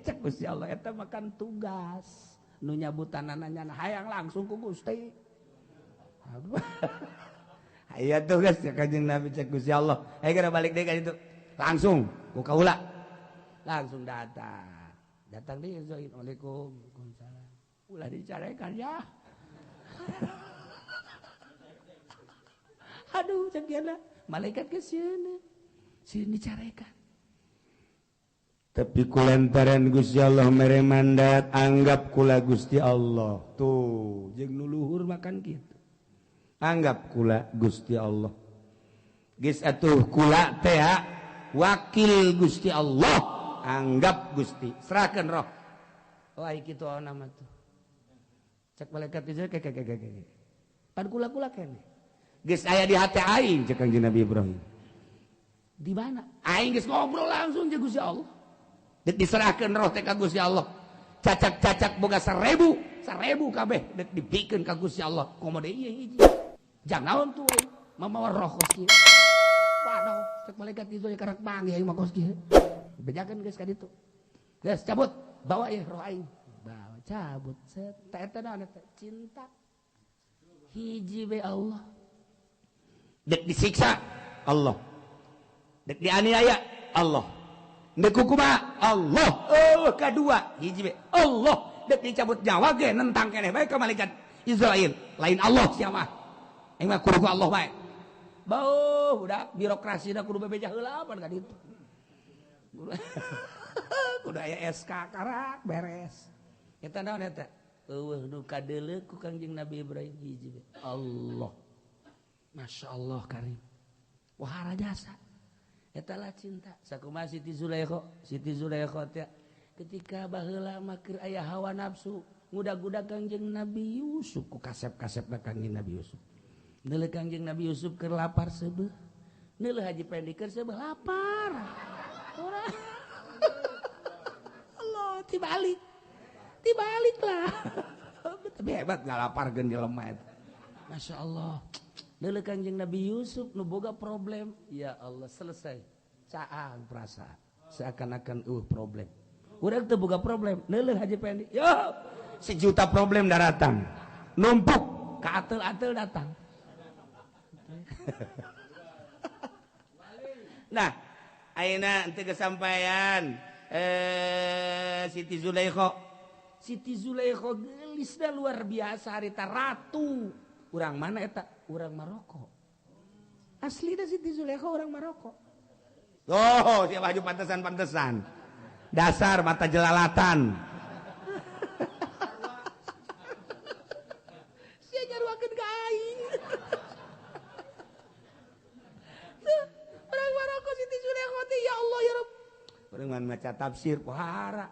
Cek Gusti Allah eta makan tugas nu nyabutanana nyana hayang langsung ku Gusti. Aya tugas ya Kanjeng Nabi cek Gusti Allah. Hayu geura balik deui ka ditu. Langsung ku kaula. Langsung datang. Datang deui Assalamualaikum. Waalaikumsalam. Ulah dicarekan ya. Aduh cek dia malaikat ke sini. Sini dicarekan. Tapi kulantaran Gusti Allah mere mandat anggap kula Gusti Allah. Tuh jeung nu luhur makan kitu. Anggap kula Gusti Allah. Geus atuh kula teh wakil Gusti Allah, anggap Gusti serahkeun roh. Oh ai kitu nama tuh. Cek malaikat Izrail kayak kayak. Pan kula-kula keneh. Geus aya di hati aing cek Kangjeng Nabi Ibrahim. Di mana? Aing geus ngobrol langsung jeung Gusti Allah. Dek diserahkeun roh teh ka Gusti Allah. Cacak-cacak boga 1000, 1000 kabeh dek dibikeun ka Gusti Allah. Komo deui ieu hiji. Jang naon tuh mamawa roh kos kieu. Waduh, cek malaikat Izrail karak manggih aing mah kos kieu. Bejakeun geus ka ditu. Geus cabut, bawa ieu roh aing. Bawa cabut set. Eta naon eta? Cinta. Hiji be Allah. Dek disiksa Allah. Dek dianiaya Allah. Dek kumaha Allah. Oh, kadua hiji be Allah. Dek dicabut nyawa ge nentang keneh bae ka malaikat Izrail. Lain Allah sia mah. Aing mah kudu ku Allah bae. Bauh, udah birokrasi da kudu bebeja heula pan ka ditu. Kudu aya SK karak beres. Eta naon eta? Eueuh nu kadeuleu ku Kangjeng Nabi Ibrahim hiji be Allah. Masya Allah karim. Wahara jasa. Eta lah cinta. Sakumaha Siti Zulaikha, Siti Zulaikha teh ketika baheula mah keur aya hawa nafsu, ngudag-gudag Kangjeng Nabi Yusuf ku kasep-kasepna Kangjeng Nabi Yusuf. Neuleuh Kangjeng Nabi Yusuf keur lapar seubeuh. Neuleuh Haji Pendi keur seubeuh lapar. Ora. Allah tibalik. Tibalik lah. Tapi hebat ngalaparkeun jelema eta. Masya Allah. Neuleuh Kangjeng Nabi Yusuf nu boga problem, ya Allah selesai. Caang perasaan seakan-akan problem. Urang teu boga problem, neuleuh Haji Pendi. Yo, sejuta problem datang. Numpuk ka atel-atel datang. Nah, ayeuna teu kesampaian Siti Zulaikha. Siti Zulaikha geulisna luar biasa harita ratu. Urang mana eta? Urang Maroko. Aslina Siti Zulaikha urang Maroko. Oh, siapa baju pantesan-pantesan. Dasar mata jelalatan. Sia nyaruakeun ka aing. Urang Maroko Siti Zulaikha teh ya Allah ya Rabb. Urang maca tafsir pohara.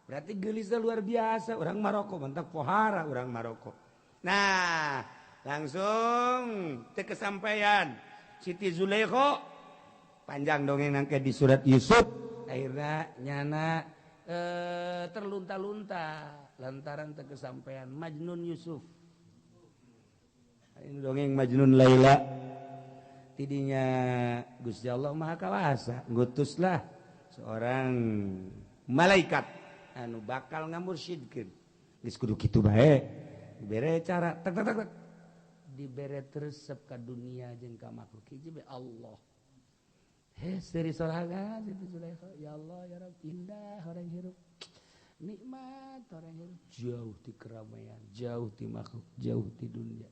Berarti geulisna luar biasa urang Maroko, mantap pohara urang Maroko. Nah, langsung teu kesampaian Siti Zulaikha panjang dongeng nangke di surat Yusuf akhirnya nyana terlunta-lunta lantaran teu kesampaian Majnun Yusuf. Ini dongeng Majnun Laila tidinya Gusti Allah Maha Kawasa ngutuslah seorang malaikat anu bakal ngamursyidkeun. Geus kudu kitu bae dibere cara tak tak tak, tak. Dibere resep ka dunia jeung ka makhluk hiji be Allah. Heh seuri sorangan Siti Zulaikha ya Allah ya Rabb indah orang hirup. Nikmat orang hirup jauh ti keramaian, jauh ti makhluk, jauh ti dunia.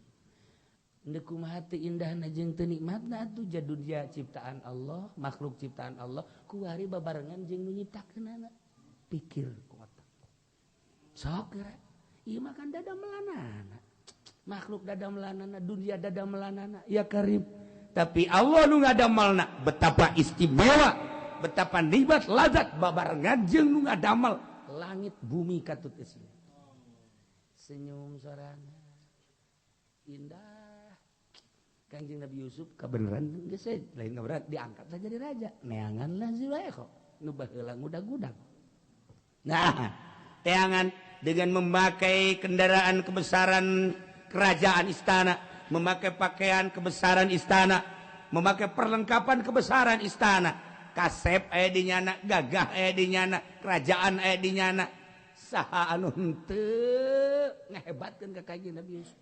Endeu kumaha teu indahna jeung teu nikmatna atuh dunia ciptaan Allah, makhluk ciptaan Allah kuari babarengan jeung nu nyiptakeunana. Pikir ku otak. Sok geura ieu mah kan dadamelanana. Makhluk dadamelanana, dunia dadamelanana, ya karim. Tapi Allah nu ngadamelna betapa istimewa, betapa nikmat lazat babarengan jeung nu ngadamel langit bumi katut eusi. Senyum sorangan. Indah. Kangjeng Nabi Yusuf kabeneran geus lain kabeneran diangkat saja jadi raja. Neanganlah Zulaikha nu baheula ngudag-gudag. Nah, teangan dengan memakai kendaraan kebesaran kerajaan istana, memakai pakaian kebesaran istana, memakai perlengkapan kebesaran istana. Kasep aya di nyana, gagah aya di nyana, kerajaan aya di nyana. Saha anu henteu ngahebatkeun ka Kangjeng Nabi Yusuf.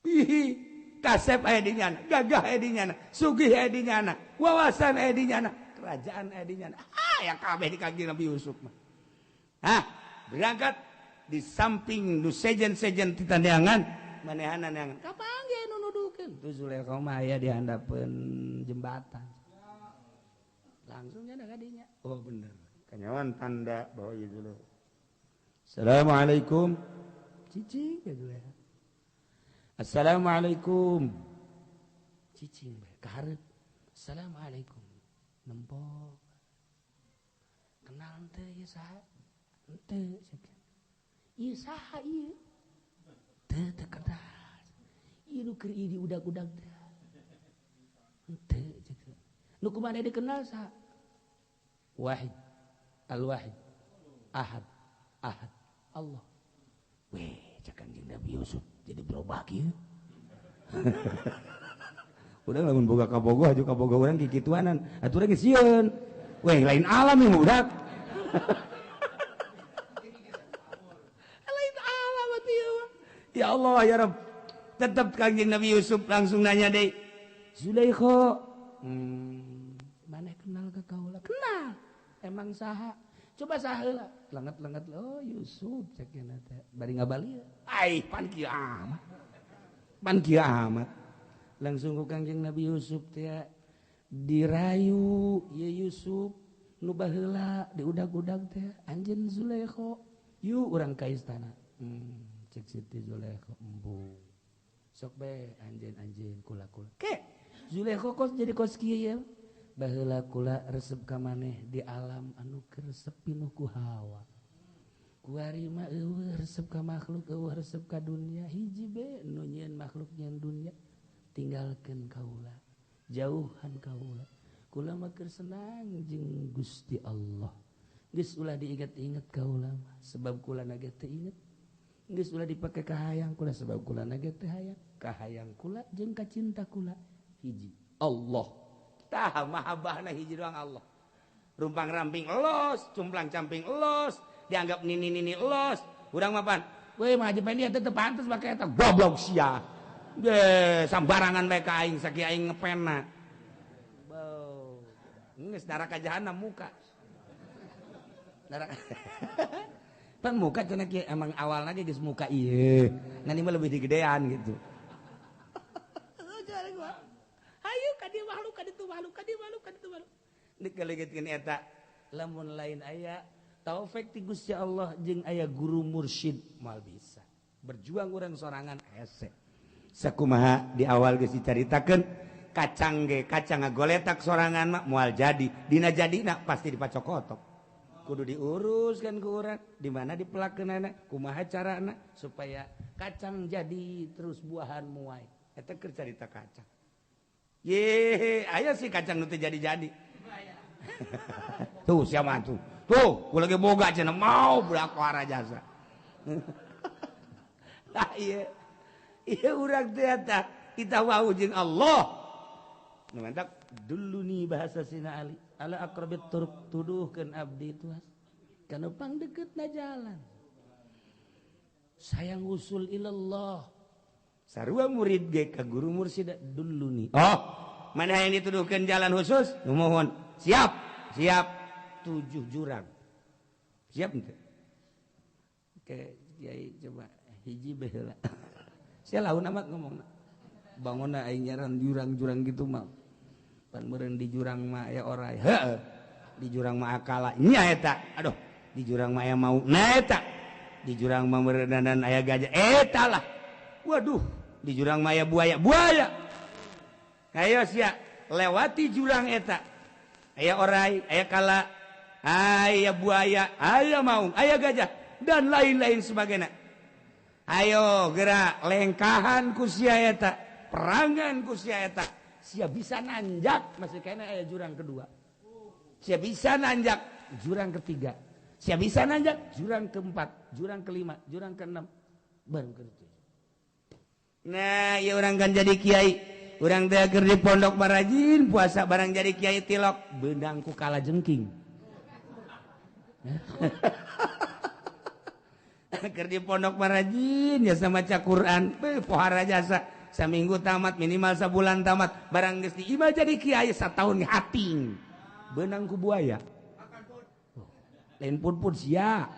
Ih, kasep aya di nyana, gagah aya di nyana, sugih aya di nyana, wawasan aya di nyana, kerajaan aya di nyana. Ah, ya kabeh di Kangjeng Nabi Yusuf mah. Hah, berangkat di samping nu sejen-sejen titandeangan manehanan yang kapanggih nu nuduhkeun tuh Zulaikha mah aya di handapeun jembatan. Langsung nya ka dinya. Oh bener. Kanyawan tanda bahwa ieu Zulaikha. Assalamualaikum. Cicing ya Zulaikha. Assalamualaikum. Cicing bae ka hareup. Assalamualaikum. Nempo. Kenal teu ieu saha? Henteu cek. Ieu saha ieu? Teu teu kenal. Ieu nu keur ieu diudag-udag teh. Henteu cek. Nu kumaha dikenal saha? Wahid. Al-Wahid. Ahad. Ahad. Allah. Weh, cek Kanjeng Nabi Yusuf jadi berubah kieu. Udah lamun boga kabogoh aju kabogoh urang kikituanan. Atuh urang geus sieun. Weh, lain alam ieu budak. Lain alam atuh ieu mah. Ya Allah ya Rabb. Tetap Kanjeng Nabi Yusuf langsung nanya deui. Zulaikha, maneh kenal ka kaula? Kenal. Emang saha? Coba saha heula. Lenget-lenget, oh Yusuf cek teh. Bari ngabali. Ai, pan kieu amat. Pan kieu amat. Langsung ku Kangjeng Nabi Yusuf teh dirayu, ye Yusuf nu baheula diudag-udag teh anjeun Zulaikha. Yuk urang ka istana. Cek Siti Zulaikha embung. Sok bae anjeun-anjeun kula-kula. Ke Zulaikha kos jadi kos kieu ye. Baheula kula resep ka maneh di alam anu keur sepi nu ku hawa. Kuari mah eueuh resep ka makhluk, eueuh resep ka dunia. Hiji be nu nyieun makhluk nyieun dunia. Tinggalkeun kaula, jauhan kaula. Kula mah keur senang jeung Gusti Allah. Geus ulah diinget-inget kaula mah sebab kula na ge teu inget. Geus ulah dipake kahayang kula sebab kula na ge teu hayang. Kahayang kula jeung kacinta kula hiji Allah. Tah mahabbahna hiji doang Allah. Rumpang ramping elos, cumplang camping elos, dianggap nini-nini elos. Urang mah pan, we mah aja dia teu pantes make eta goblok sia. Ge sambarangan bae ka aing sakieu aing ngepena. Bau. Geus neraka jahanam muka. Neraka. Pan muka cenah kieu emang awalna ge geus muka ieu. Ngan ieu mah lebih digedean gitu. Ayo ka dieu makhluk ka ditu makhluk ka dieu makhluk ka ditu makhluk. Dikalegetkeun eta lamun lain aya taufik ti Gusti Allah jeung aya guru mursyid moal bisa. Berjuang urang sorangan hese. Sakumaha di awal geus dicaritakeun kacang ge kacang ngagoletak sorangan mah moal jadi. Dina jadina pasti dipacokotok. Kudu diurus kan ku urang, di mana dipelakeunana, kumaha carana supaya kacang jadi terus buahan muai. Eta keur carita kacang. Ye, aya sih kacang nu teu jadi-jadi. Tuh siapa tuh? Tuh, gua lagi boga cenah mau budak wara jasa. Tah ieu. Ieu urang teh eta kita wau jeung Allah. Nu mantak dulu nih bahasa Sina Ali, ala aqrabit turuk tuduhkeun abdi tuas. Kana pangdeukeutna jalan. Sayang usul ilallah. Sarua murid ge ka guru mursyid dulu nih. Oh, mana yang dituduhkeun jalan khusus? Numohon. Siap, siap. 7 jurang. Siap henteu? Oke, kiai coba hiji bae heula. Sia laun amat ngomongna. Bangunna aing nyaran jurang-jurang gitu mah. Pan meureun di jurang mah aya orai. Heeh. Di jurang mah akala nya eta. Aduh, di jurang mah aya mau. Nah eta. Di jurang mah meureunana aya gajah. Eta lah. Waduh, di jurang mah aya buaya. Buaya. Ayo sia, lewati jurang eta. Aya orai, aya kala, aya buaya, aya maung, aya gajah dan lain-lain sebagainya. Ayo gerak lengkahan ku sia eta, perangan ku sia eta. Sia bisa nanjak masih kena aya jurang kedua. Sia bisa nanjak jurang ketiga. Sia bisa nanjak jurang keempat, jurang kelima, jurang keenam, baru ketujuh. Nah, ya orang kan jadi kiai. Urang teh keur di pondok barajin puasa barang jadi kiai tilok beunang ku kala jengking. Keur di pondok barajin ya sama maca Quran, pohara jasa. Saminggu tamat minimal sabulan tamat barang geus di imah jadi kiai satahun hating. Beunang ku buaya. Lain pun-pun sia.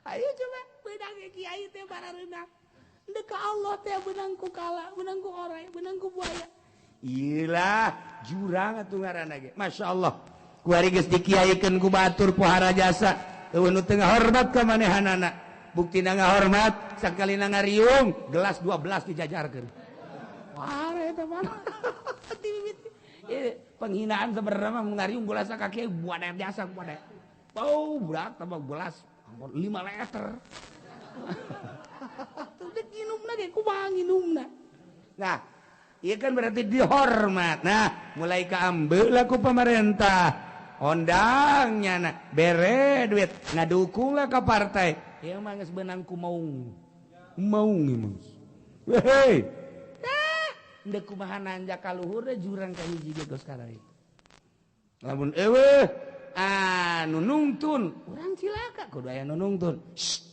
Ayo coba beunang kiai teh barareunang. Deka Allah teh benang ku kala, benang ku orai, benang ku buaya. Iyalah, jurang atuh ngaranna ge. Masya Allah. Kuari geus dikiaikeun ku batur pohara jasa. Eueuh nu teu ngahormat ka manehanana. Buktina ngahormat sakalina ngariung, gelas 12 dijajarkeun. Wah, eta mah. Penghinaan sebenarnya mah ngariung bola kaki buat biasa buat. Bau berat tambah belas 5 liter. Tuh nginumna ge kumaha nginumna. Nah, ieu kan berarti dihormat. Nah, mulai kaambeul lah ku pemerintah. Ondangnya nah, bere duit, ngadukung lah ke partai. Ieu mah geus beunang ku maung. Maung ieu mah. Hei. Tah, ndek kumaha nanjak ka luhur teh jurang ka hiji ge geus karari. Lamun eueuh anu nungtun, urang cilaka kudu aya nu nungtun.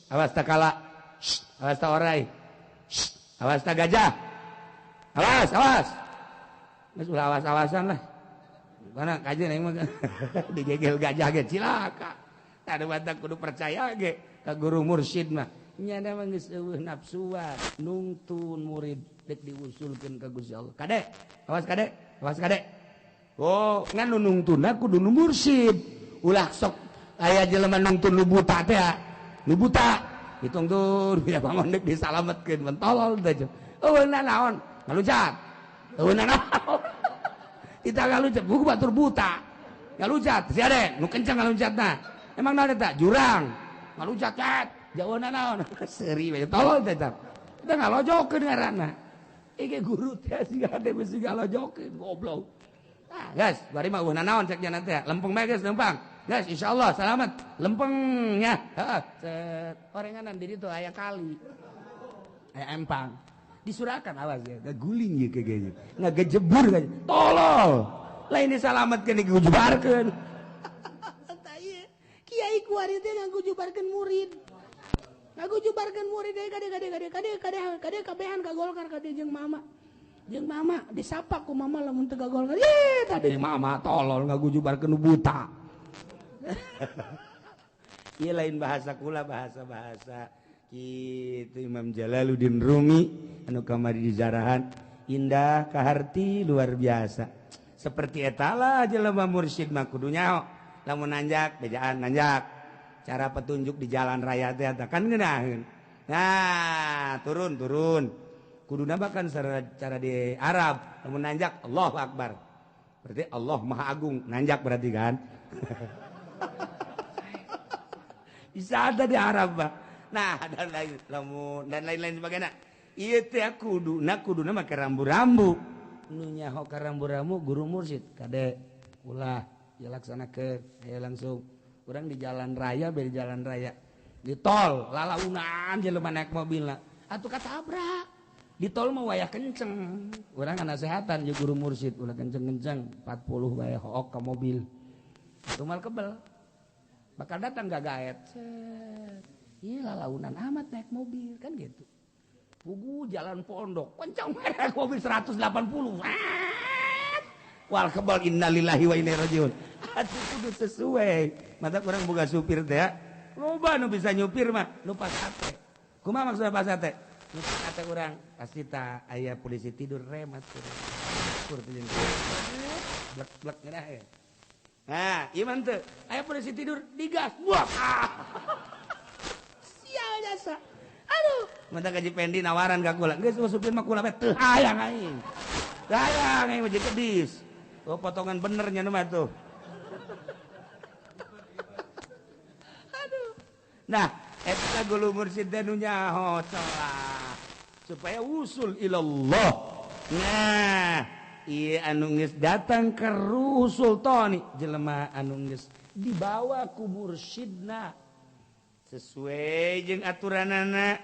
Awas ta kala. Awas ta orai. Awas ta gajah. Awas, awas. Geus ulah awas-awasan lah. Mana kajian aing mah digegel gajah ge cilaka. Tah batak kudu percaya ge ka guru mursyid mah. Nya mah geus eueuh nafsuan, nungtun murid dek diusulkeun ka Gusti Allah. Kade, awas kade, awas kade. Oh, ngan nu nungtunna kudu nu mursyid. Ulah sok aya jelema nungtun nu buta teh, nu buta. Ditungtun biar bangun dek disalametkeun mentolol teh. Eueuh naon? Ngaluncat. Eueuh naon? Kita ngaluncat, buku batur buta. Ngaluncat, si ade nu kencang ngaluncatna. Emang naon eta? Jurang. Ngaluncat cat. Jauhna naon? Seuri we tolol teh. Kita ngalojokeun ngaranna. Ieu guru teh siga ade bisi ngalojokeun goblok. Ah, guys, bari mah eueuh naon cek nya teh. Lempeng bae geus lempang. Guys, insyaallah selamat. Lempengnya. Heeh, cet. Orenganan di ditu aya kali. Aya empang. Disurakan awas ya, ngaguling ieu kayaknya. Ngagejebur kayaknya. Tolol. Lain disalametkeun digujubarkeun. Tah ieu. Kiai kuari teh ngagujubarkeun murid. Ngagujubarkeun murid deui kade kade kade kade kade kade kabehan ka Golkar kade jeung mama. Jeung mama disapa ku mama lamun teu ka Golkar. Ih, tadi mama tolol ngagujubarkeun nu buta. Ieu lain bahasa kula, bahasa-bahasa kitu Imam Jalaluddin Rumi anu kamari dijarahan indah kaharti luar biasa. Seperti etalah jelema mursyid mah kudu nyaho. Lamun nanjak bejaan nanjak. Cara petunjuk di jalan raya teh eta kan ngeunaheun. Nah, turun turun. Kuduna bahkan cara di Arab lamun nanjak Allahu Akbar. Berarti Allah Maha Agung, nanjak berarti kan. Bisa ada di Arab bah. Nah, dan lain lamun dan lain-lain sebagainya. Ieu teh kuduna kuduna make rambu-rambu. Nu nyaho ka rambu-rambu guru mursyid kade ulah dilaksanakeun aya langsung. Urang di jalan raya bari jalan raya. Di tol lalaunan jelema naik mobilna. Atuh katabrak. Di tol mah wayah kenceng. Urang nasehatan jeung guru mursyid ulah kenceng-kenceng 40 bae hook ka mobil. Atuh mal kebel. Bakal datang gagaet. Iya lalaunan amat naik mobil kan gitu. Pugu jalan pondok kencang naik mobil 180. Wal kebal innalillahi wa inna ilaihi rajiun. Atuh kudu sesuai. Mata kurang boga supir teh. Loba nu bisa nyupir mah nu pas hate. Kumaha maksudna pas hate? Nu pas hate urang pasti ta aya polisi tidur remat. Kur teh blek-blek ngeunah ye. Nah, ieu mah teu. Aya polisi tidur digas. Buah. Sial jasa. Aduh, mata gaji pendi nawaran ka kula. Geus supir mah kula teh teu hayang aing. Hayang aing mah jadi kedis. Oh, potongan benernya nu mah tuh. Aduh. Nah, eta guru mursyid teh nu nyaho celah supaya usul ilallah. Nah, ieu anu geus datang ka ruh sultani jelema anu geus dibawa ku mursyidna sesuai jeung aturanana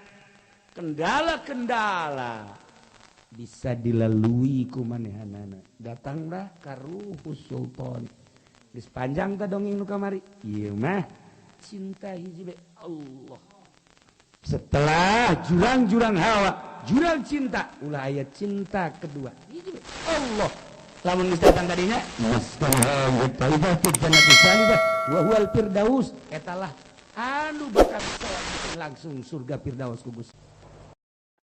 kendala-kendala bisa dilalui ku manehanana. Datanglah ka ruhus sultan. Geus panjang ta dongeng nu kamari. Ieu mah cinta hiji be Allah. Setelah jurang-jurang hawa, jurang cinta, ulah aya cinta kedua. Hiji be Allah. Lamun geus datang kadinya, wa huwal firdaus, etalah anu bakal langsung surga firdaus ku Gusti.